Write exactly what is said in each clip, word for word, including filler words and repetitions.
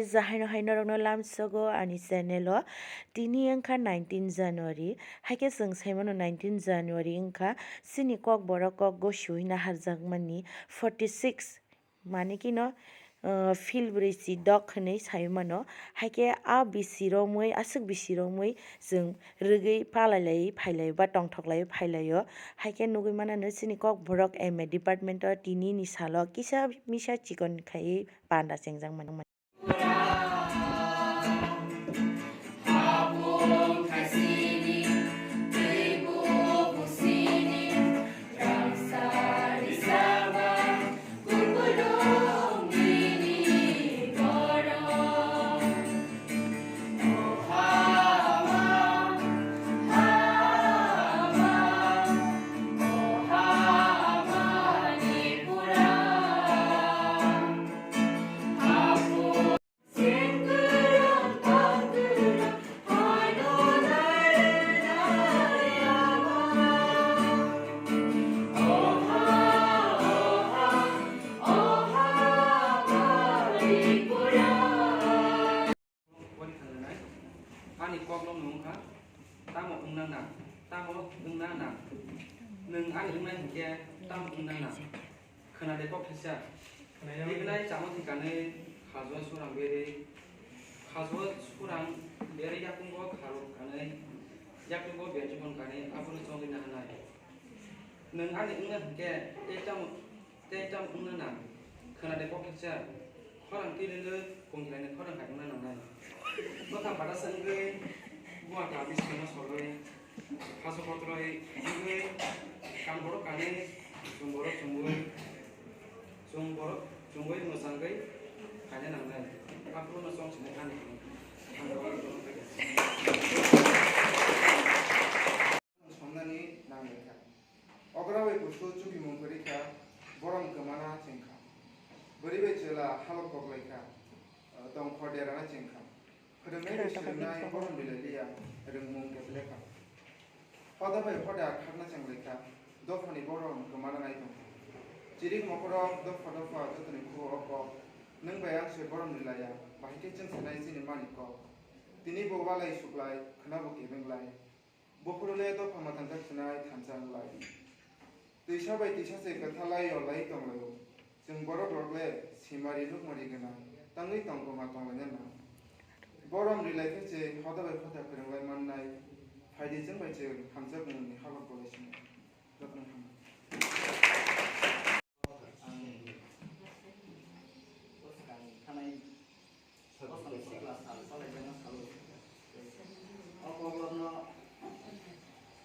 Jahaino hai norokno lamsogo ani channel o. Tini wngkha nineteen January, haikhe chwng saimano nineteen January wngkha chini Kokborok kok gosio hwnwi naharjakmani forty six, mani kino, ah, phil brwi si dok hwnwi sai mano. Haikhe a bisi romwi, aswk bisi romwi chwng rwgwi palai lai phailaio ba tongthok lai phailaio. Haikhe nugwi manano chini Kokborok M A department o tini ni salo kisa misa chikon khaiwi panda chengjak mano. Ani koklopno wngkha, tamo wngna nang, tamo wngna nang. Nwng ani wngnai hinkhe tamo wngna nang. Khwna de kok thaisa. Khwnai. Tiknai chamo thwikanwi khajua surang berwi, khajua surang berwi yakungo kharok kanwi, yakungo benjukon kanwi abono chongwi naharnai. Nwng ani wngna hinkhe tei tamo, tei tamo wngna nang. Khwna de kok thaisa. Khorang twi lwlwk kongkhlaini khorang hai wngna nangnai. Bwkha bata se wngwi, buwa ta bisingo solwi, haso kotroi wngwi, kam borok kanwi, chwng borok chwngwi, chwng borok chwngwi mwchangwi kaina nangnai. Aphuru no chong sinai ani hwnwi. Ang kok no twi kha. Somnani nang lai kha. Okra bai kusu chukimung kwrwi kha, borom kwmana cheng kha. Bwrwi bai chwla halok kok lai kha, tong khor derana cheng kha. Phwrwngnai bai swrwngnai borom bilai liya, rwngmung kebele kha. Hoda bai hoda khakna cheng lai kha, dophani borom kwmana nai tong kha. Chirik mokorok dopha dopha jotoni khuo o kok, nwng bai ang se borom rilaiya, bahai khe chwng sanai chini mani kok. Tini bo walai suklai, khwna bo kebeng lai. Buphuru le dopha mwthang khe khwnai thansa wng lai. Twisa bai twisa se kwthalai yorlai tong lai o. Chwng borok rok le simari nukmari gwnang tangwi tong kwma tong laina nang. Borom rilai khe se hoda bai hoda kwrwng lai mannai. Phaidi chwng bai chwng hamjakmung ni halok bolai sino. Jotono hambai. Ang bwskang thanai bosong sikla sal palaijakma salo. O koklopno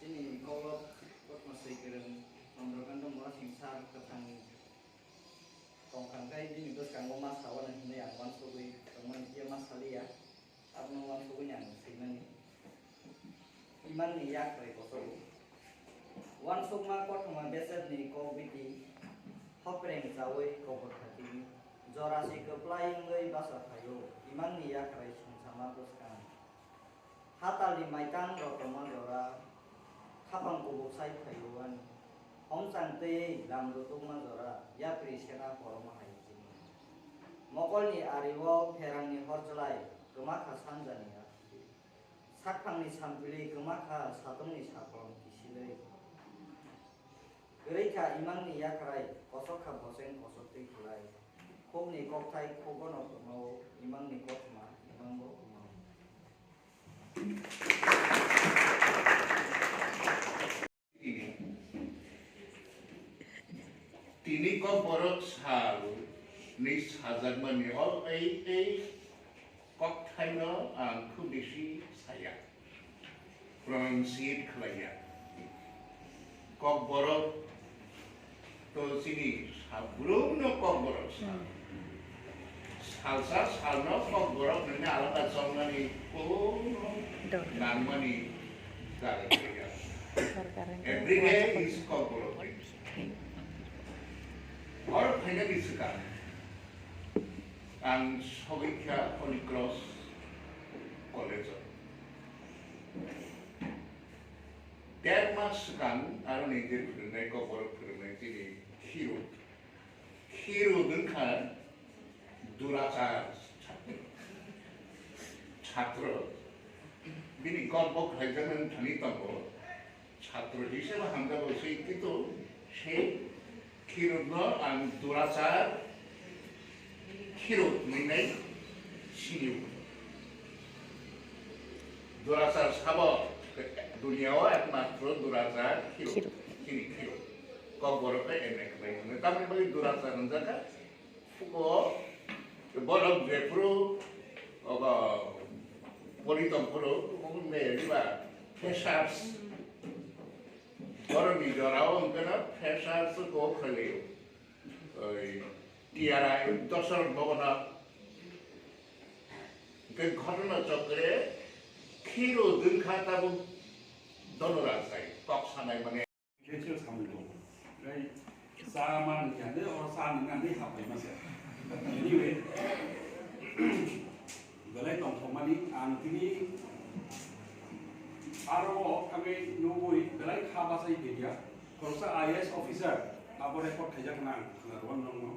chini koklop Padma Sri kwrwng Chandrakanta Murasing sir kwthang tongthang tei bini bwskango ma sawano hinwi ang uansugwi tongmani phiya ma saliya. Abono uansugwi ang swimani. Imangni yakrai kosogo. Uansukma kothoma beserni kok biti, hopreng chaui kobor thati, jorasi kwplai wngwi bacha phaio, imangni yakrai songchama bwskang. Hatalni maitang rotoma jora, khapang kubuk sai phaio ani. Homchang tei lam rutukma jora, yapri sena koroma hai chini. Mokolni ario pherangni horchlai, kwmakha sanjani a. Sakphangni sampili kwmakha satongni sakolom kisilwi. Kwrwi kha imangni yakrai, kosok kha boseng kosok twi khlai. Khukni kokthai khugono kwmao, imangni kothoma, imangbo kwmao. Tini, tini Kokborok sal ni sajakmani o ei, ei kokthaino ang khub bisi saya. Pronunciate khlaiya. Kokborok to chini sabrumno Kokborok sal. Salsa salno Kokborok nini alada chongmani kono nangmani jaga kaiya. Every day is Kokborok day. Or finally swkang ang sogwi kha Holy Cross College o. Der mas swkang aro nini phwrwngnai Kokborok phwrwngnai chini Khirut. Khirut wngkha durachar. Chhatro, bini kok bo khlaijaknani thani tongo. Chhatro hisebe hamjago se, kintu se khirokno ang durachar khirok hinwi nai sinio. Durachar sabo duniya o ekmatro durachar khirok, khirok. Chini khirok. Kokborok khe M A khlai hwnwi. Tamni bagwi durachar hwnjakha. Phuko borok jephuru obo pori tongphuru wngkha riba freshers. Borokni jorao wngkhana freshers kok khlai laio. Oi, T R I Dosarok Bhavan o. Hwnkhe ghotona chokre khiro dwngkha tabuk Dhanaraj hai kok sanai mane. Khe khe samung tongo. Tei cha man khe de, o cha nang ani hapai masa. Anyway, belai tongthokmani ang tini aro o thangwi nugwi belai kha bachai tongya. Khoroksa I A S officer abo record khaijak nang khna rw nangno.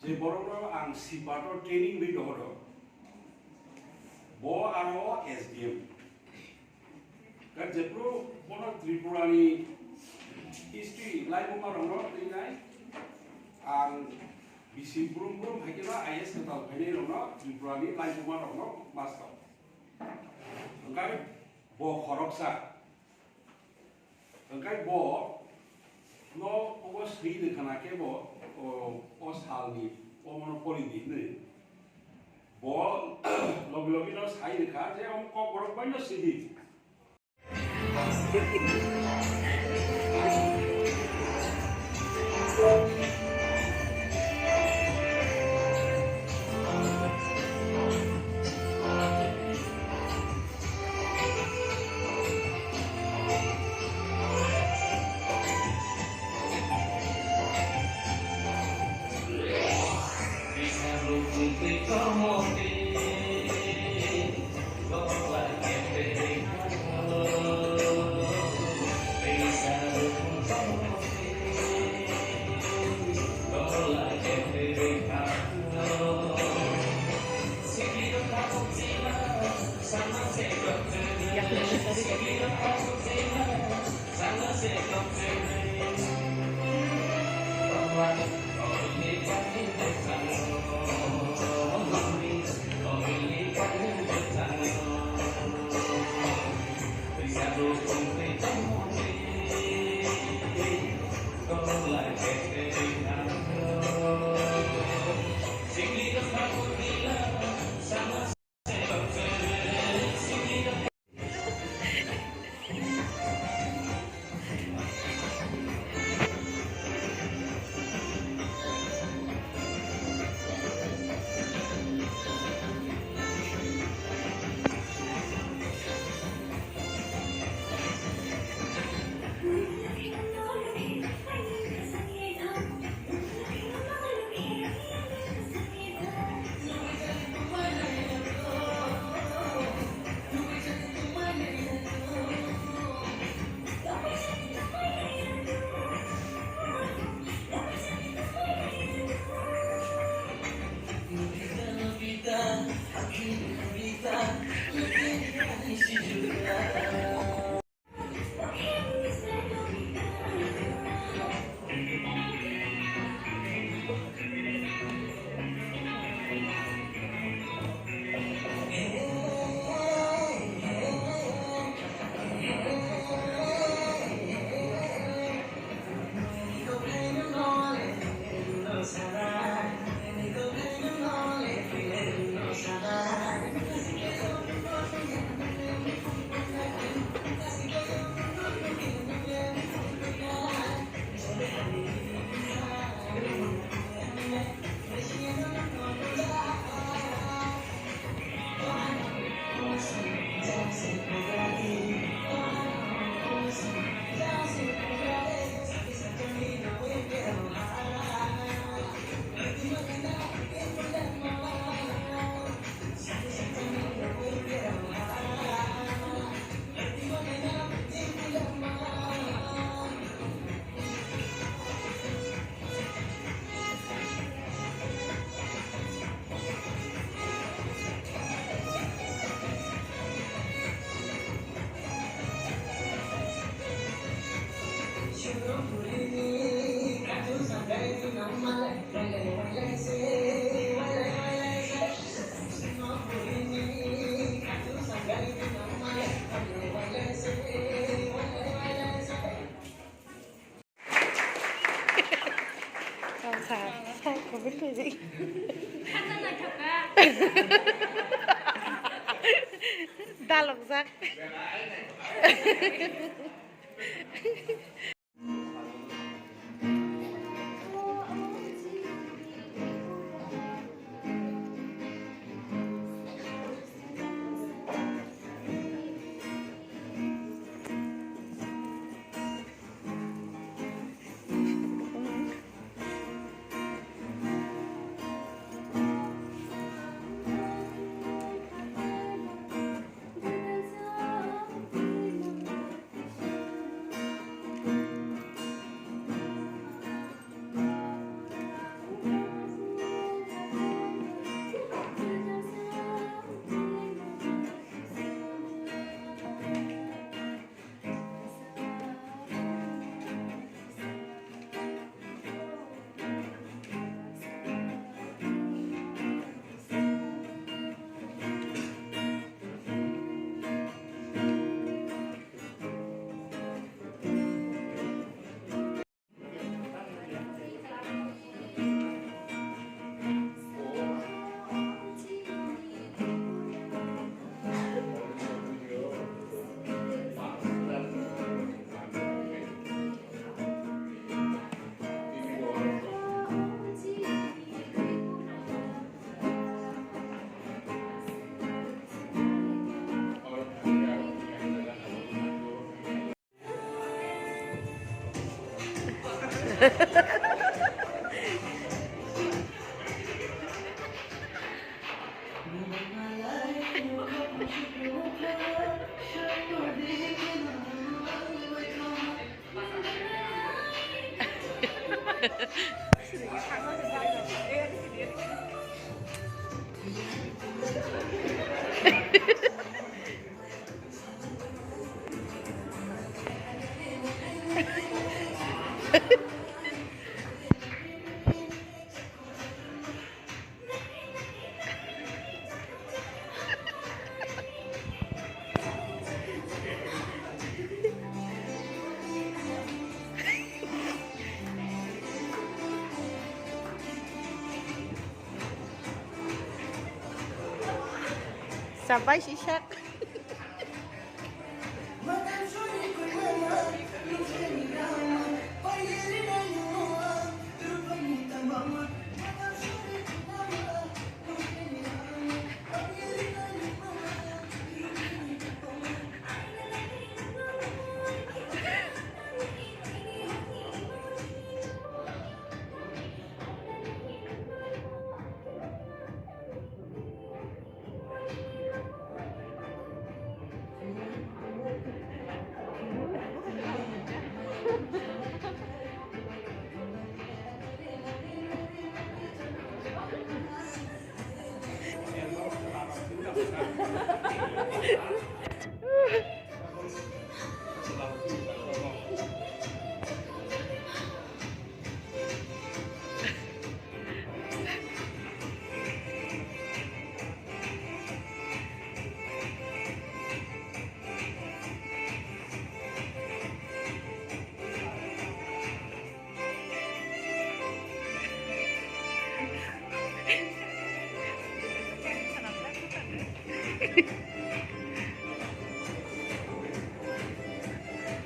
Je borokno ang sipato training ri rohoro, bo aro S D M. Khe jephru bono Tripura ni history laibuma rokno rinai, ang bisi brum brum hai khe ba I A S kwtal phainai rokno Tripura ni laibuma rokno master. Hwnkhe bo khoroksa. Hwnkhe bo no obo swi rwkha na khe bo, o, o salni, o mono pori di hwnwi. Bo logi logi no sai rwkha je omo kokborok bai no sidi. Dalokjak. Sabai sisak.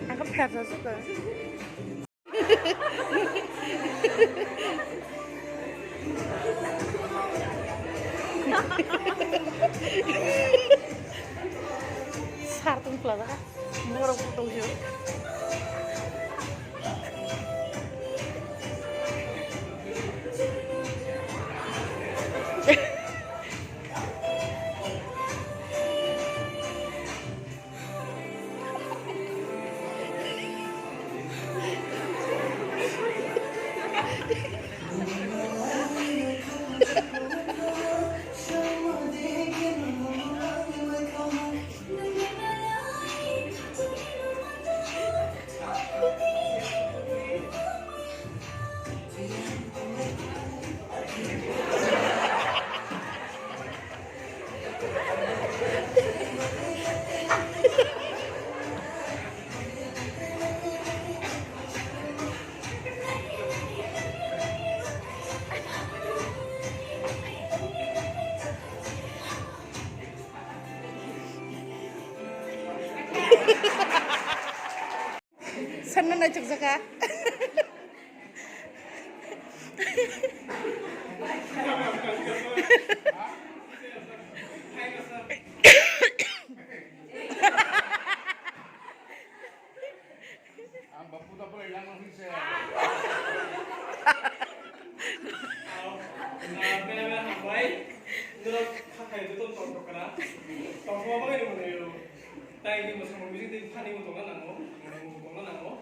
Ang khe pherjak suka. Sar tong pla jaga. Borok tong sio. Nang naichukjakha. Ang bapu ta pura ilang nang hinse. Aw, na, na, na, hambai. Norok khakhai joto tongthok kana. Tongthok bagwi ni mwnwi rw. Tai ni mwsang mwnwi tei phani bo tongna nango, mwnwi bo tongna nango.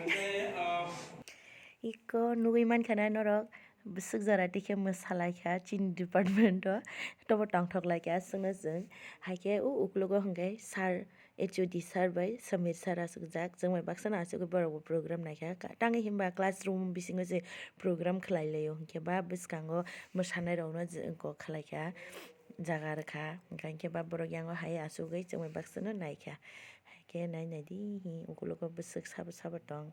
Tei, ah, Iko nugwi mankha na norok bwswk jora tikhe mwsalaikha chini department o, tobo tongthok laikha aswkno chwng. Haikhe o uklogo hwnkhe sir, H O D sir bai Samir sir aswkjak, chwng bai baksano aswk borok bo program naikha. Ka-, tangwi himba classroom bisingo se program khlai laio, hinkhe ba bwskango mwsanairokno je-, kok khlaikha, jaga rwkha, hinkhe ba borok yango hai aswkgwi chwng bai baksano naikha. Haikhe nai naidi hi uklogo bwswk sabo sabo tong.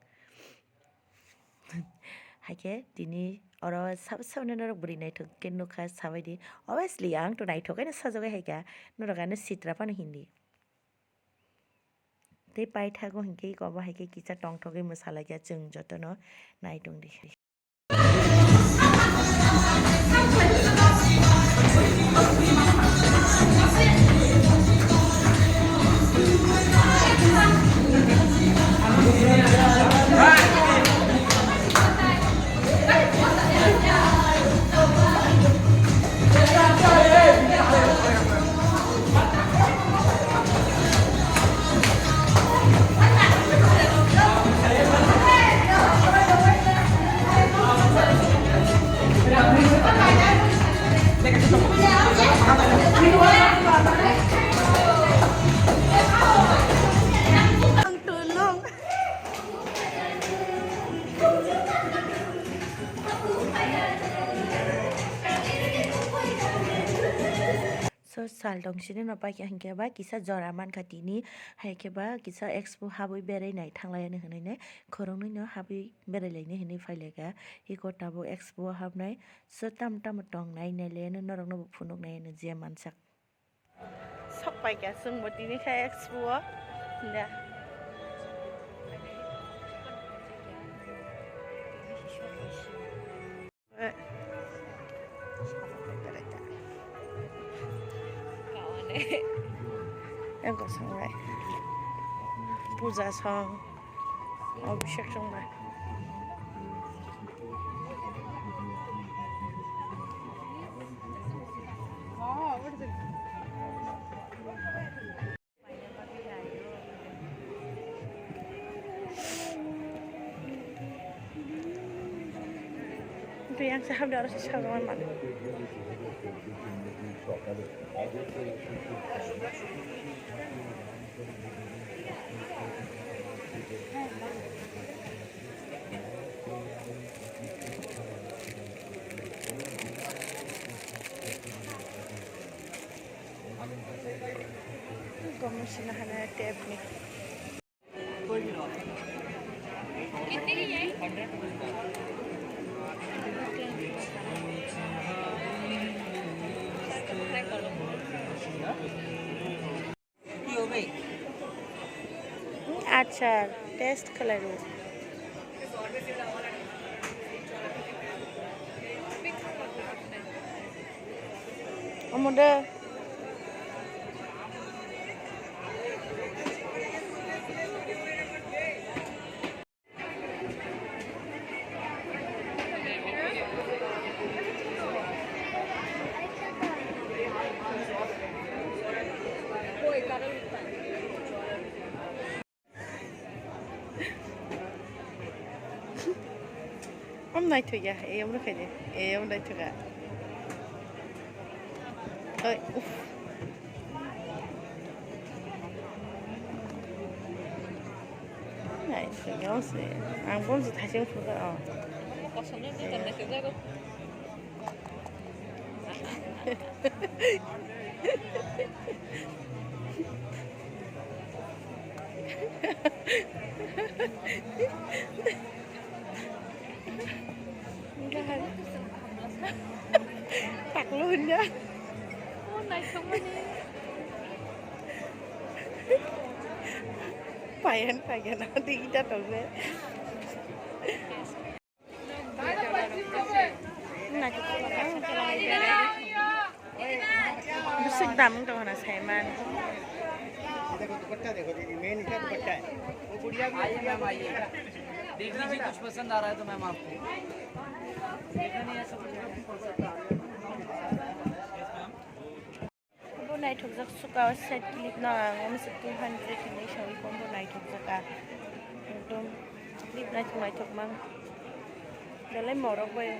Haikhe tini oro sabo sabo no norok bwrwi naithok khe nukha, sabaidi. Obviously, ang to naithok khe no sajagwi haikha, norok ano sitra phano hindi. Tei paithago hinkhe iko bo haikhe kisa tongthogwi mwsalaikha, chwng jotono naitongdi. So, sal tong sini no paikha hinkhe ba kisa jora mankha tini, hai khe ba kisa expo habwi berai nai thanglai ani hwnwi nai khoroknwi no habwi berai laini hwnwi phai laikha. Iko tabuk expo o habnai, so tamo tamo tong nai nai le norok no bo phunuk nai ani je mansak. Sok paikha chwng bo tini khe expo o da. Ego song bai. Puja song. Abhishek song bai. Yang se hamle aro se sajaman mano. Gomno sina hana tap ni. Achar, test khlai rw. Omo de. Om naithok ya, e om rwkhaide, e om naithok ya. Oi, uff. Naithok ya, se. Ang bomsa thaising phuka, oh. Taklu hwnja. Oh, naithokmani. Payan payan adi kita tongbe. Bisik dam tongna saiman. आइए मैम, आइए। देख लीजिए, कुछ पसंद आ रहा है तो मैम आपको। Bo naithokjak suka set clip no ang omo se two hundred hinwi sawi kombo naithokjak a. Ekdom clip naithok naithok mang. Belai morok bai.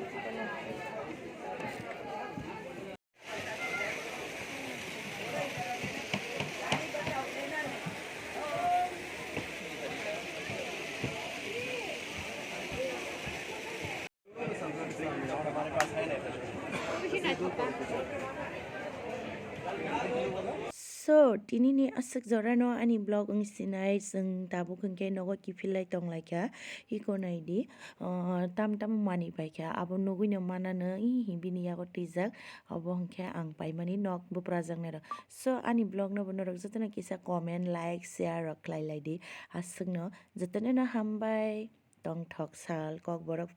So, tini ni aswk jora no ani vlog wng sinai, chwng tabuk hwnkhe nogo kiphilai tonglaikha, iko naidi, ah, tam tam manwi paikha, abo nugwi no manano, ih, bini yago twijak, obo hwnkhe ang paimani nok bwprajaknai rok. So, ani vlog no bo norok jotono kisa comment, like, share rok khlai laidi, aswk no jotono no hambai, tongthok sal kokborok.